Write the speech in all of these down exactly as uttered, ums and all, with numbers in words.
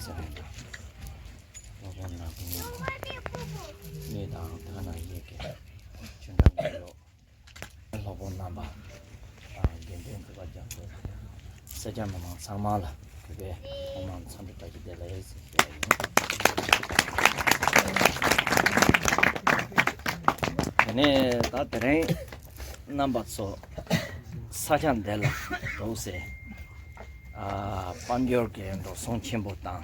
ཟེར་བའི་སློབ་དཔོན་ནག་པོ་གཉིས་ཀྱི་གནས་དང་ཐ་ན་ཡེ་གེ་ཆོས་འབྲང་གི་ཡོད། སློབ་དཔོན་རྣམ་པ་དང་དགེ་འདུན་གུས་པ་རྒྱ་མཚོ་སེར་སྐྱ་མི་མང་ཚང་མ་ལ་གུས་པས་ཐོག་མར་འཚམས་འདྲི་བཀྲ་ཤིས་བདེ་ལེགས་ཞེས་ཞུ་བ་ཡིན། དེ་ནས་ད་དེ་རིང་རྣམ་པ་ཚོ་ས་ཆ་འདི་ལ་འདུག་སེ། ཨ། དཔལ་འབྱོར་གྱི་འགྲོ་སོང་ཆེན་པོ་དང་།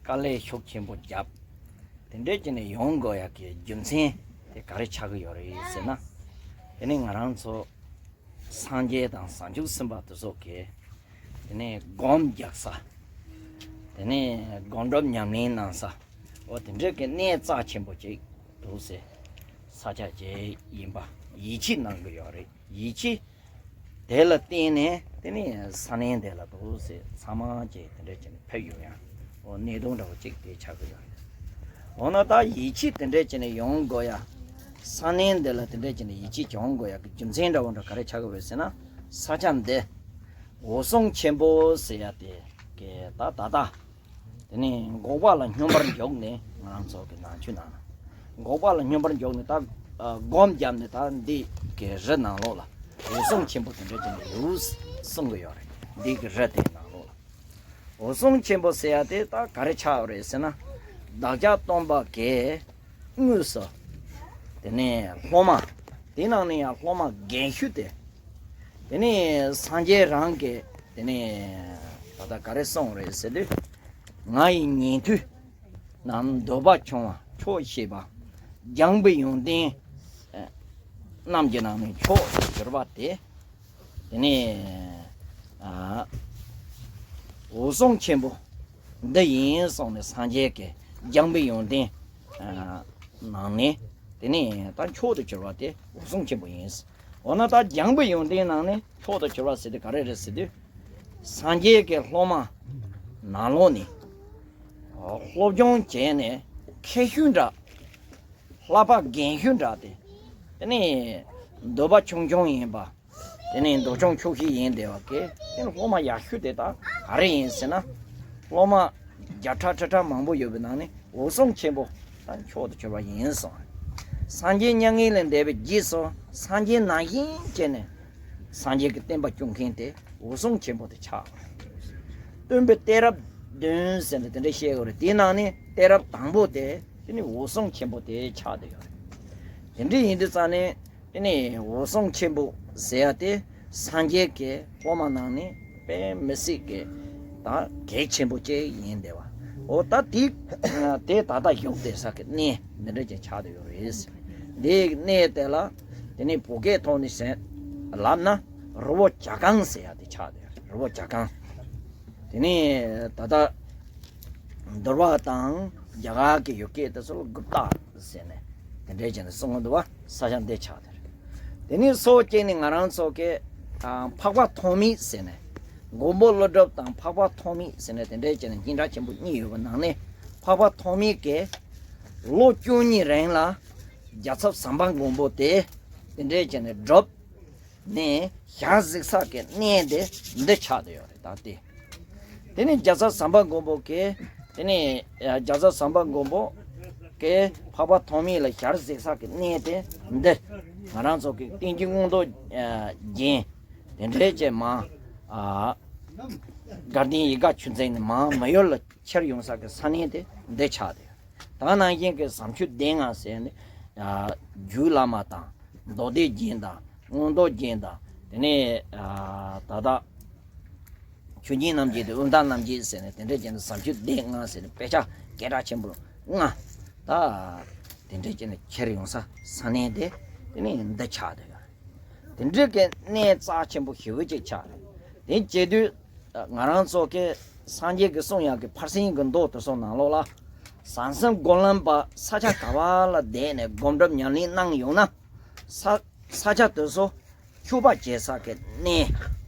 དཀའ་ལས་ཤུགས་ཆེན་པོ་བརྒྱབ། དེ་འདྲས་ཀྱི་ནས་ཡོང་དགོས་ཡག་གི་རྒྱུ་མཚན་དེ་ག་རེ་ཆགས་ཀྱི་ཡོད་རེད་ཟེར་ན། དེ་ནི་ང་རང་ཚོ་སངས་རྒྱས་དང་བྱང་ཆུབ་སེམས་དཔའ་དེ་ཚོ་གིས་དེ་ནས་སྒོམ་རྒྱག་ས། དེ་ནས་སྒོམ་སྒྲུབ་ཉམས་ལེན་གནང་ས། འོ་དེ་འདྲས་ཀྱི་གནས་རྩ་ཆེན་པོ་ཅིག་འདུག་སེ། ས་ཆ་ཅིག་ཡིན་པ་ཡིད་ཆེས་གནང་གི་ཡོད་རེད། ཡིད་ཆེས། དེ་ལ་བརྟེན་ནས་དེ་ནས་ས་གནས་དེ་ལ་འདུག་སེ་ཚང་མ་ཅིག་དེ་འདྲ་བྱས་ནས་ཕེབས་ཡོང་ཡ། འོ་གནད་དོན་འདྲ་བོ་ཅིག་དེ་ཆགས་ཀྱི་ཡོད་རེད། འོ་ན་ད་ཡིད་ཆེས་དེ་འདྲ་བྱས་ནས་ཡོང་དགོས་ཡ། ས་གནས་འདི་ལ་དེ་འདྲ་བྱས་ནས་ཡིད་ཆེས་ཡོང་དགོས་ཡ་གི་རྒྱུ་མཚན་འདྲ་བོ་འདྲ་ག་རེ་ཆགས་ཀྱི་ཡོད་ཟེར་ན། ས་ཆ་འདི་འོད་སྲུང་ཆེན་པོ་ཟེར་ཡ་དེ་གི་ད་ད་ལྟ། དེ་ནས་འགོག་པ་ལ་སྙོམས་པར་འཇུག་ནས་ང་རང་ཚོ་གི་ནང་ཆོས་ནང་། འགོག་པ་ལ་སྙོམས་པར་འཇུག་ནས་ད་སྒོམ་བརྒྱབ་ནས་ད་འདི་གི་རི་ནང་ལོགས་ལ་འོད་སྲུང་ཆེན་པོ་དེ་འདྲ་ཅིག་ཡོད་གསུང་གི་ཡོད་རེད། འདི་གི་རི་དེའི་ནང་ལོགས་ལ། འོད་སྲུང་ཆེན་པོ་ཟེར་ཡ་དེ་ད་ག་རེ་ཆགས་ཡོད་རེད་ཟེར་ན། བདག་ཅག་སྟོན་པ་གི་དངོས་སུ། དེ་ནས་སློབ་མ། དེ་ནང་ནས་ཡང་སློབ་མ་རྒན་ཤོས་དེ། དེ་ནས་སངས་རྒྱས་རང་གིས་དེ་ནས་ད་ལྟ་ག་རེ་གསུངས་རེད་ཟེར་དུས། ང་ཡི་ཉན་ཐོས་རྣམས་འདོད་པ་ཆུང་བ་ཆོག་ཤེས་པ། སྦྱངས་པའི་ཡོན་ཏན་རྣམས་ཀྱི་ནང་ནས་མཆོག་ཏུ་གྱུར་པ་དེ། དེ་ནས་ཨ། འོད་སྲུང་ཆེན་པོ་འདི་ཡིན་གསུངས་ནས་སངས་རྒྱས་ཀྱི་སྦྱངས་པའི་ཡོན་ཏན་ནང་ནས་དེ་ནས་ད་མཆོག་ཏུ་གྱུར་པ་དེ་འོད་སྲུང་ཆེན་པོ་ཡིན། འོ་ན་ད་སྦྱངས་པའི་ཡོན་ཏན་ནང་ནས་མཆོག་ཏུ་གྱུར་པ་ཟེར་དུས་ག་རེ་རེད་ཟེར་དུས། སངས་རྒྱས་ཀྱི་སློབ་མ་ནང་ལོགས་ནས་སློབ་སྦྱོང་བྱས་ནས་མཁས་ཤོས་འདྲ། བསླབ་པ་རྒན་ཤོས་འདྲ་སྟེ། དེ་ནས་འདོད་པ་ཆུང་ཆུང་ཡིན་པ། དེ་ནས་འདོད་ཆུང་ཆོག་ཤེས་ཡིན་བསྡད་པ་གི་དེ་ནི་སློབ་མ་ཡག་ཤོས་དེ་དག་ག་རེ་ཡིན་ཟེར་ན། སློབ་མ་བརྒྱ་ཕྲག་ཁྲི་ཕྲག་མང་པོ་ཡོད་པའི་ནང་ནས་འོད་སྲུང་ཆེན་པོ་ད་མཆོག་ཏུ་གྱུར་པ་ཡིན་གསུངས། སངས་རྒྱས་མྱ་ངན་ལས་འདས་པའི་རྗེས་སུ་སངས་རྒྱས་ནང་བཞིན་བྱས་ནས་སངས་རྒྱས་ཀྱི་བསྟན་པ་སྐྱོང་མཁན་དེ་འོད་སྲུང་ཆེན་པོ་དེ་ཆགས། སྟོན་པའི་གཏད་རབས་བདུན་ཟེར་ནས་དེ་འདྲ་བཤད་ཡོད་རེད། དེའི་ནང་ནས་གཏད་རབས་དང་པོ་དེ་དེ་ནི་འོད་སྲུང་ཆེན་པོ་དེ་ཆགས་བསྡད་ཡོད་རེད། དེ་འདྲ་ཡིན་དུས་ཙང་ནས། དེ་ནས་འོད་སྲུང་ཆེན་པོ་ཟེར་ཡ་དེ་སངས་རྒྱས་ཀྱི་སློབ་མ་ནང་ནས་དཔེ་མི་སྲིད་ཀྱི་ད་གལ་ཆེན་པོ་ཅིག་ཡིན་བསྡད་པ། འོ་ད་དེ་དེ་ད་ལྟ་བཞུགས་བསྡད་ས་གི་གནས་འདི་འདྲ་ཅིག་ཆགས་བསྡད་ཡོད་རེད། འདིའི་གནས་དེ་ལ་དེ་ནས་བོད་སྐད་ཐོག་ནས་ཟེར་ལབ་ན་རི་བོ་བྱ་རྐང་ཟེར་ཡ་དེ་ཆགས་བསྡད་ཡོད་རེད། རི་བོ་བྱ་རྐང་། དེ་ནས་ད་ལྟ། འདུལ་བ་དང་རྒྱ་གར་གྱི་ཡུལ་སྐད་དེ་ཚོ་ལ་གུཔྟ་ཟེར་ནས་དེ་འདྲའི་བྱས་ནས་གསུང་གི་འདུག་བ། ས་ཆ་འདི་ཆགས་དེར། དེ་ནས་སོ་སྐྱེས་ནི་ང་རང་ཚོ་གི་ཨ། འཕགས་པ་ཐོགས་མེད་ཟེར་ནས་མགོན་པོ་ཀླུ་སྒྲུབ་དང་འཕགས་པ་ཐོགས་མེད་ཟེར་ནས་དེ་འདྲའི་བྱས་ནས་སྙིང་གྲགས་ཆེན་པོ་གཉིས་ཡོད་པའི་ནང་ནས་འཕགས་པ་ཐོགས་མེད་ཀྱིས་ལོ་བཅུ་གཉིས་རིང་ལ་རྒྱལ་ཚབ་ཟམ་པ་མགོན་པོ་དེ་དེ་འདྲའི་བྱས་ནས་སྒྲུབ། ནས་ཞལ་གཟིགས་ས་གི་གནས་དེ་འདི་ཆགས་བསྡད་ཡོད་རེད་ད་དེ། དེ་ནས་རྒྱལ་ཚབ་ཟམ་པ་མགོན་པོ་གིས་དེ་ནས་རྒྱལ་ཚབ་ཟམ་པ་མགོན་པོ་གིས་འཕགས་པ་ཐོགས་མེད་ལ་ཞལ་གཟིགས་ས་གི་གནས་དེ་འདི། ང་རང་ཚོ་གི་བསྟན་བཅོས་མངོན་རྟོགས་རྒྱན་དེ་འདྲའི་བྱས་མ། དགའ་ལྡན་ཡིད་དགའ་ཆོས་འཛིན་ནས་མ་མི་ཡུལ་ལ་ཁྱེར་ཡོང་ས་གི་ས་གནས་དེ་འདི་ཆགས་བསྡད་ཡོད། ད་ནང་བཞིན་གྱི་ཟམ་ཆོས་སྡེ་ལྔ་ཟེར་ནས། རྒྱུད་བླ་མ་དང་། མདོ་སྡེ་རྒྱན་དང་། མངོན་རྟོགས་རྒྱན་དང་། དེ་ནས་ད་ལྟ་ཆོས་རྒྱན་རྣམ་བརྒྱད་དང་དབུས་མཐའ་རྣམ་བརྒྱད་ཟེར་ནས་དེ་འདྲ་བྱས་ནས་ཟམ་ཆོས་སྡེ་ལྔ་ཟེར་ནས་དཔེ་ཆ་སྐད་གྲགས་ཆེན་པོ་ལྔ། ད་དེ་འདྲ་བྱས་ནས་ཁྱེར་ཡོང་ས་ས་གནས་དེ་དེ་ནས་འདི་ཆགས་བསྡད་ཡོད་རེད། དེ་འདྲའི་གི་གནས་རྩ་ཆེན་པོ་ཞེ་པོ་ཅིག་ཆགས་རེད། དེ་བྱེད་དུས། ང་རང་ཚོ་གི་སངས་རྒྱས་ཀྱི་གསུང་ཡག་གི་ཕར་ཕྱིན་གྱི་མདོ་དེ་ཚོ་ནང་ལོགས་ལ། ཟང་ཟིང་སྒོམ་ལམ་པ་ས་ཆ་ག་བ་ལ་བསྡད་ནས་སྒོམ་སྒྲུབ་ཉམས་ལེན་གནང་ཡོང་ན། ས་ས་ཆ་དེ་ཚོ་མཆོད་པ་བྱེད་ས་གི་གནས།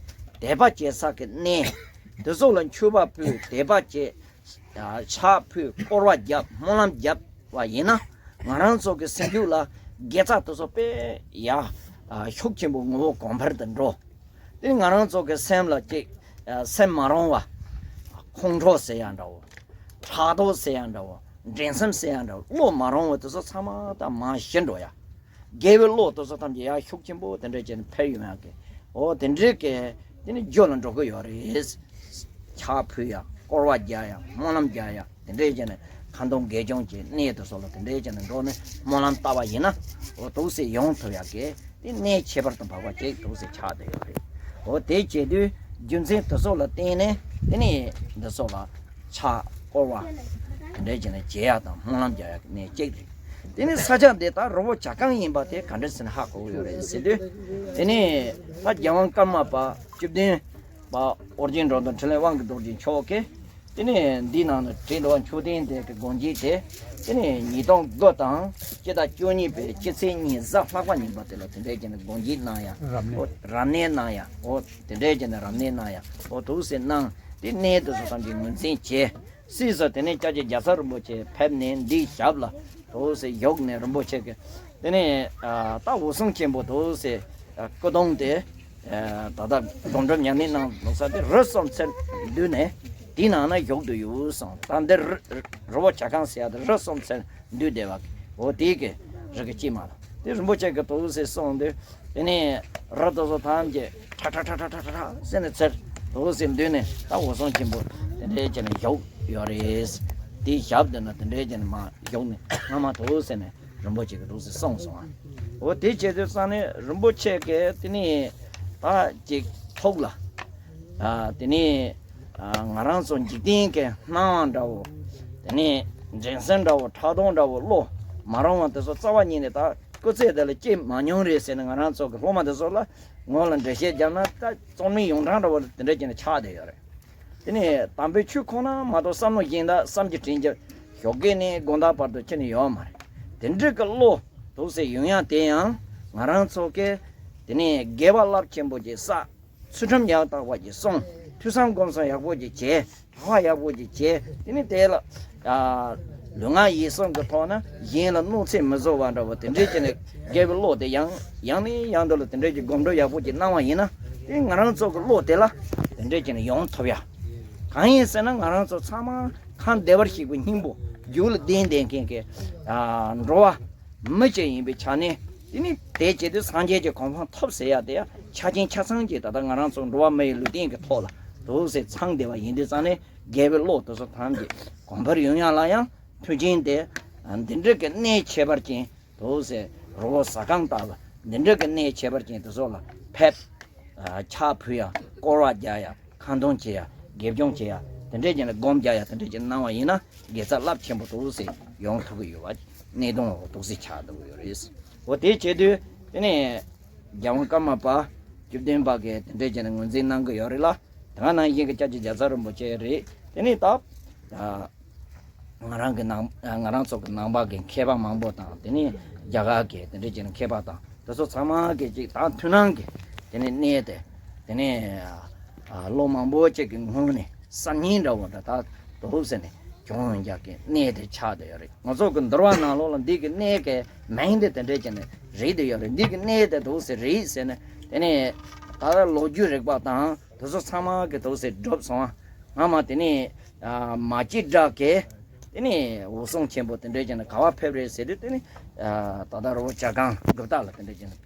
དད་པ་བྱེད་ས་གི་གནས། དེ་ཚོ་ལ་མཆོད་པ་ཕུལ། དད་པ་བྱེད། ཕྱག་ཕུལ། བསྐོར་བ་བརྒྱབ། སྨོན་ལམ་བརྒྱབ་པ་ཡིན་ན། ང་རང་ཚོ་གི་སེམས་རྒྱུད་ལ་དགེ་རྩ་དེ་ཚོ་དཔེ་ཡག་ཤུགས་ཆེན་པོ་ངོ་བོ་གོང་འཕེལ་དུ་འགྲོ། དེ་ང་རང་ཚོ་གི་སེམས་ལ་ཅིག་ཨ། སེམས་མ་རུང་བ། ཁོང་ཁྲོ་ཟེར་ཡ་འདྲ་བོ། ཕྲག་དོག་ཟེར་ཡ་འདྲ་བོ། འགྲན་སེམས་ཟེར་ཡ་འདྲ་བོ། བློ་མ་རུང་བ་དེ་ཚོ་ཚང་མ་ད་མར་ཞི་འགྲོ་ཡ། དགེ་བའི་བློ་དེ་ཚོ་ཐམས་ཅད་ཡར་ཤུགས་ཆེན་པོ་དེ་འདྲ་བྱས་ནས་འཕེལ་ཡོང་ཡ་གི། འོ་དེ་འདྲའི་གི་དེ་ནི་རྒྱུ་ལ་འགྲོ་གི་ཡོད་རེད། ཕྱག་ཕུལ་ཡ། སྐོར་བ་རྒྱག་ཡ། སྨོན་ལམ་རྒྱག་ཡ། དེ་འདྲ་བྱས་ནས་ཁ་འདོན་དགེ་སྦྱོར་གྱི་གནས་དེ་ཚོ་ལ་དེ་འདྲ་བྱས་ནས་འགྲོ་ནས་སྨོན་ལམ་བཏབ་པ་ཡིན་ན། འོ་འདུག་སེ་ཡོང་ཐུབ་ཡ་གི། དེ་གནས་ཁྱད་པར་དུ་འཕགས་པ་ཅིག་འདུག་སེ་ཆགས་བསྡད་ཡོད་རེད། འོ་དེ་བྱེད་དུས་རྒྱུ་མཚན་དེ་ཚོ་ལ་བརྟེན་ནས་དེ་ནས་འདི་ཚོ་ལ་ཕྱག་སྐོར་བ་དེ་འདྲ་བྱས་ནས་བྱེད་ཡ་དང་སྨོན་ལམ་རྒྱག་ཡ་གི་གནས་གཅིག་རེད། དེ་ནས་ས་ཆ་འདི་དག་རི་བོ་བྱ་རྐང་ཡིན་པ་དེ་ག་འདྲ་ཟེར་ན་ཧ་གོ་གི་ཡོད་རེད་ཟེར་དུས། དེ་ནས་ད་རྒྱལ་དབང་ཀརྨ་པ་བཅུ་བདུན་པ་ཨོ་རྒྱན་འགྲོ་དང་འཕྲིན་ལས་དབང་གི་རྡོ་རྗེ་མཆོག་གིས། དེ་ནས་འདིའི་ནང་ན་བྲིས་འདུག་བ། མཆོད་རྟེན་དེ་གི་སྒོ་འབྱེད་དེ། དེ་ནས་ཉིས་སྟོང་དགུ་དང་སྤྱི་ཟླ་བཅུ་གཉིས་པའི་སྤྱི་ཚེས་གཉིས་གཟའ་ལྷག་པ་ཉིན་པ་དེ་ལ་དེ་འདྲའི་བྱས་ནས་སྒོ་འབྱེད་གནང་ཡ། རབ་གནས། འོ་རབ་གནས་གནང་ཡ། འོ་དེ་འདྲའི་བྱས་ནས་རབ་གནས་གནང་ཡ། འོ་འདུག་སེ་གནང་། དེ་གནས་དེ་ཚོ་ཐམས་ཅད་ངོས་འཛིན་བྱས། སྲིད་ས་དེ་ནས་སྐྱབས་རྗེ་རྒྱལ་ཚབ་རིན་པོ་ཆེ་ཕེབས་ནས་འདིའི་ཞབས་ལ་འདུག་སེ་བཞུགས་ནས་རིན་པོ་ཆེ་གི། དེ་ནས་ད་འོད་སྲུང་ཆེན་པོ་འདུག་སེ་སྐུ་གདུང་དེ། ད་ལྟ་སྒོམ་སྒྲུབ་ཉམས་ལེན་གནང་ལོ་ས་དེ་རི་གསུམ་ཚན་བསྡུས་ནས་དེའི་ནང་ན་བཞུགས་བསྡད་ཡོད་གསུངས། ད་འདིར་རི་བོ་བྱ་རྐང་ཟེར་ཡ་དེ་རི་གསུམ་ཚན་བསྡུས་བསྡད་པ། འོ་དེའི་གི་རི་གི་དཀྱིལ་མ་ལ་དེ་རིན་པོ་ཆེ་གི་འདུག་སེ་གསུངས་དུས། དེ་ནས་རི་དེ་ཚོ་ཐམས་ཅད་ཁྲ་ཁྲ་ཁྲ་ཁྲ་ཁྲ་ཁྲ་ཟེར་ནས་ཚེར་འདུག་སེ་བསྡུས་ནས་ད་འོད་སྲུང་ཆེན་པོ་དེ་འདྲའི་བྱས་ནས་བཞུགས་ཡོད་རེད། དེའི་ཞབས་དེ་ན་དེ་འདྲའི་བྱས་ནས་མར་བཞུགས་ནས་སྔ་མ་འདུག་སེ་ནས། རིན་པོ་ཆེ་གི་འདུག་སེ་གསུངས་སོང་ཨ། འོ་དེ་བྱས་དུས་ཙང་ནས་རིན་པོ་ཆེ་གིས་དེ་ནས་ད་ཅིག་ཐུགས་ལ། ཨ་དེ་ནས་ཨ་ང་རང་ཚོ་འཇིག་རྟེན་གྱི་སྣང་བ་འདྲ་བོ། དེ་ནས་འགྲན་སེམས་འདྲ་བོ། ཕྲག་དོག་འདྲ་བོ། བློ་མ་རུང་བ་དེ་ཚོ་རྩ་བ་ཉིད་ནས་ད་སྐུ་ཚེ་འདི་ལ་སྐྱེས་མ་མྱོང་རེད་ཟེར་ནས། ང་རང་ཚོ་གི་སློབ་མ་དེ་ཚོ་ལ་ངོ་ལ་འགྲེལ་བཤད་བརྒྱབ་ན་ད་རྩོད་མེད་ཡོངས་གྲགས་འདྲ་བོ་དེ་འདྲ་བྱས་ནས་ཆགས་བསྡད་ཡོད་རེད། དེ་ནས་དམ་པའི་ཆོས་ཁོ་ན་མ་གཏོགས་བསམ་བློ་གཞན་དག་བསམ་གྱིས་དྲན་གྱི་ཞོགས་ཀས་ནས་དགོང་དག་བར་དུ་ཁྱོན་ནས་ཡོད་མ་རེད། དེ་འདྲ་གི་བློ་འདུག་སེ་ཡོང་ཡ་དེ་ཡང་ང་རང་ཚོ་གི་དེ་ནས་དགེ་བ་རླབས་ཆེན་པོ་ཅིག་བསགས། ཚུལ་ཁྲིམས་ཡང་དག་པ་ཅིག་སྲུང་། ཐོས་བསམ་སྒོམ་གསུམ་ཡག་པོ་ཅིག་བྱས། གྲྭ་པ་ཡག་པོ་ཅིག་བྱས། དེ་ནས་དེ་ལ་ཨ་ལུས་ངག་ཡིད་གསུམ་གྱི་ཐོག་ན་གཞན་ལ་གནོད་འཚེ་མི་བཟོ་བ་འདྲ་བོ་དེ་འདྲའི་བྱས་ནས་དགེ་བའི་བློ་དེ་ཡང་ཡང་ནས་ཡང་དུ་ལ་དེ་འདྲའི་གི་སྒོམ་སྒྲུབ་ཡག་པོ་ཅིག་གནང་བ་ཡིན་ན། དེ་ང་རང་ཚོ་གི་བློ་དེ་ལ་དེ་འདྲའི་བྱས་ནས་ཡོང་ཐུབ་ཡ། གང་ཡིན་ཟེར་ན་ང་རང་ཚོ་ཚང་མ་ཁམས་བདེ་བར་གཤེགས་པའི་སྙིང་པོ་རྒྱུད་ལ་ལྡན་བསྡད་མཁན་གྱི་ཨ་འགྲོ་བ་མི་ཅིག་ཡིན་པའི་ཆ་ནས། དེ་ནི་དེ་བྱེད་དུས་སངས་རྒྱས་ཀྱི་གོ་འཕང་ཐོབ་ཟེར་ཡ་དེ་ཡང་ཆ་རྐྱེན་ཆ་ཚང་གིས་ད་ལྟ་ང་རང་ཚོ་འགྲོ་བ་མི་ཡི་ལུས་རྟེན་གྱི་ཐོག་ལ་འདུག་སེ་ཚང་བསྡད་པ་ཡིན་དུས་ཙང་ནས། དགེ་བའི་བློ་དེ་ཚོ་ཐམས་ཅད་གོང་འཕེལ་ཡོང་ཡ་ལ་ཡང་མཐུན་རྐྱེན་དེ་འདི་འདྲ་གི་གནས་ཁྱད་པར་ཅན་འདུག་སེ་རི་བོ་བྱ་རྐང་ལྟ་བུ་འདི་འདྲ་གི་གནས་ཁྱད་པར་ཅན་དེ་ཚོ་ལ་ཕེབས། ཕྱག་ཕུལ་ཡ། སྐོར་བ་རྒྱག་ཡ། ཁ་འདོན་བྱེད་ཡ། དགེ་སྦྱོང་བྱེད་ཡ། དེ་འདྲས་བྱས་ནས་སྒོམ་རྒྱག་ཡ་དེ་འདྲས་བྱས་གནང་བ་ཡིན་ན་དགེ་རྩ་རླབས་ཆེན་པོ་འདུག་སེ་ཡོང་ཐུབ་ཀྱི་ཡོད་པ། གནས་སྟངས་འོག་འདུག་སེ་ཆགས་འདུག་ཡོད་རེད། འོ་དེ་བྱེད་དུས་དེ་ནས་རྒྱལ་དབང་ཀརྨ་པ་བཅུ་བདུན་པ་གིས་དེ་འདྲས་བྱས་ནས་ངོས་འཛིན་གནང་གི་ཡོད་རེད་ལ། དེ་ག་ནང་བཞིན་གྱི་སྐྱབས་རྗེ་རྒྱལ་ཚབ་རིན་པོ་ཆེ་རེད། དེ་ནས་ད། ང་རང་གི་ནང་ང་རང་ཚོ་གི་ནང་པ་གི་མཁས་པ་མང་པོ་དང་། དེ་ནས་རྒྱ་གར་གི་དེ་འདྲ་བྱས་ནས་མཁས་པ་དང་། དེ་ཚོ་ཚང་མ་གི་ཅིག་དང་མཐུན་སྣང་གི་དེ་ནས་གནས་དེ། དེ་ནས་ལོ་མང་པོ་ཅིག་གི་སྔོན་ནས་གསར་རྙིང་འདྲ་བོ་འདྲ་ད་འདུག་ཟེར་ནས་བྱུང་ཡོང་རྒྱུ་གི་གནས་དེ་ཆགས་བསྡད་ཡོད་རེད། ང་ཚོ་གི་འདུལ་བ་ནང་ལོགས་ལ་འདི་གི་གནས་གི་མིང་དེ་དེ་འདྲ་བྱས་ནས་རིག་བསྡད་ཡོད་རེད། འདི་གི་གནས་དེ་འདུག་ཟེར་རེད་ཟེར་ནས། དེ་ནས་ད་ལོ་རྒྱུས་རིག་པ་དང་དེ་ཚོ་ཚང་མ་གི་འདུག་ཟེར་གྲུབ་སོང་། སྔ་མ་དེ་ནས་མ་སྐྱེས་དགྲ་གིས། དེ་ནས་འོད་སྲུང་ཆེན་པོ་དེ་འདྲས་བྱས་ནས་ག་པར་ཕེབས་རེད་ཟེར་དུས། དེ་ནས་ད་ལྟ་རི་བོ་བྱ་རྐང་གུ་ཏ་ལ་དེ་འདྲས་བྱས་ནས་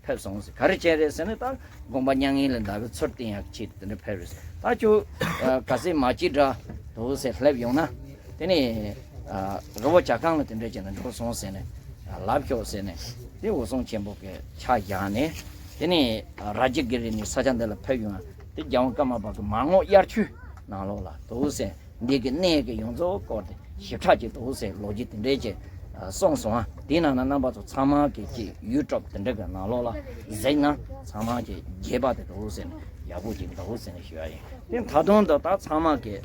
ཕེབས་སོང་ཟེར། ག་རེ་བྱས་རེད་ཟེར་ན། ད་དགོངས་པ་མྱ་ངན་ལས་འདའ་བའི་ཚུལ་བསྟན་ཡག་ཆེད་དུ་དེ་འདྲས་ཕེབས་རེད་ཟེར། ད་ཁྱོད་གལ་སྲིད་མ་སྐྱེས་དགྲ་འདུག་ཟེར་སླེབས་ཡོང་ན། དེ་ནས་རི་བོ་བྱ་རྐང་ལ་དེ་འདྲས་བྱས་ནས་འགྲོ་སོང་ཟེར་ནས་ལབ་ཤོག་ཟེར་ནས། དེ་འོད་སྲུང་ཆེན་པོ་གི་ཕྱག་བཞག་ནས། དེ་ནས་རཱ་ཇི་གི་རི་ནས་ས་ཆ་འདི་ལ་ཕེབས་ཡོང་། དེ་རྒྱལ་དབང་ཀརྨ་པ་གི་མར་ངོ་དབྱར་ཆོས་ནང་ལོགས་ལ་འདུག་ཟེར། འདི་གི་གནས་ཀྱི་ཡོངས་རྫོགས་སྐོར་དེ་ཞིབ་ཕྲ་ཅིག་འདུག་ཟེར་ལོ་རྒྱུས་དེ་འདྲས་ཅིག་གསུངས་སོང་། དེའི་ནང་ན་རྣམ་པ་ཚོ་ཚང་མ་གིས་ཅིག་ཡུ་ཊུབ་དེ་འདྲ་གི་ནང་ལོགས་ལ་གཟིགས་ན་ཚང་མ་གིས་རྒྱས་པ་དེ་འདུག་ཟེར་ནས་ཡག་པོ་ཅིག་འདུག་ཟེར་ནས་ཞུ་ཡ་ཡིན། དེ་ད་དུང་ད་ལྟ་ཚང་མ་གིས་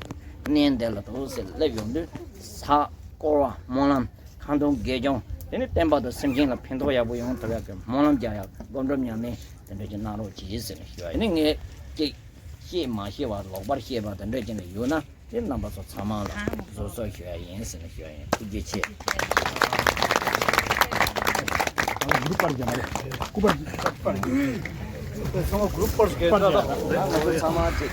གནས་འདི་ལ་འདུག་ཟེར་སླེབས་ཡོང་དུས། ཕྱག་སྐོར་བ། སྨོན་ལམ། ཁ་འདོན་དགེ་སྦྱོར། དེ་ནས་བསྟན་པ་དང་སེམས་ཅན་ལ་ཕན་ཐོགས་ཡག་པོ་ཡོང་ཐུབ་ཡག་གི་སྨོན་ལམ་རྒྱག་ཡག་སྒོམ་སྒྲུབ་ཉམས་ལེན་དེ་འདྲ་ཅིག་གནང་རོགས་གྱིས་ཟེར་ནས་ཞུ་བ་ཡིན། ངས་ཅིག་ཤེས་མ་ཤེས་པ་ལོག་པར་ཤེས་པ་དེ་འདྲ་ཅིག་ནས་ཡོད་ན། དེ་རྣམ་པ་ཚོ་ཚང་མ་ལ་བཟོད་གསོལ་ཞུ་ཡ་ཡིན་ཟེར་ནས་ཞུ་ཡ་ཡིན། ཐུགས་རྗེ་ཆེ། གུ་རུ་པར་རྒྱབ་མ་རེད། སྐུ་པར་རྒྱབ། ཚང་མ་གུ་རུ་པར་རྒྱབ། ཚང་མ་ཅིག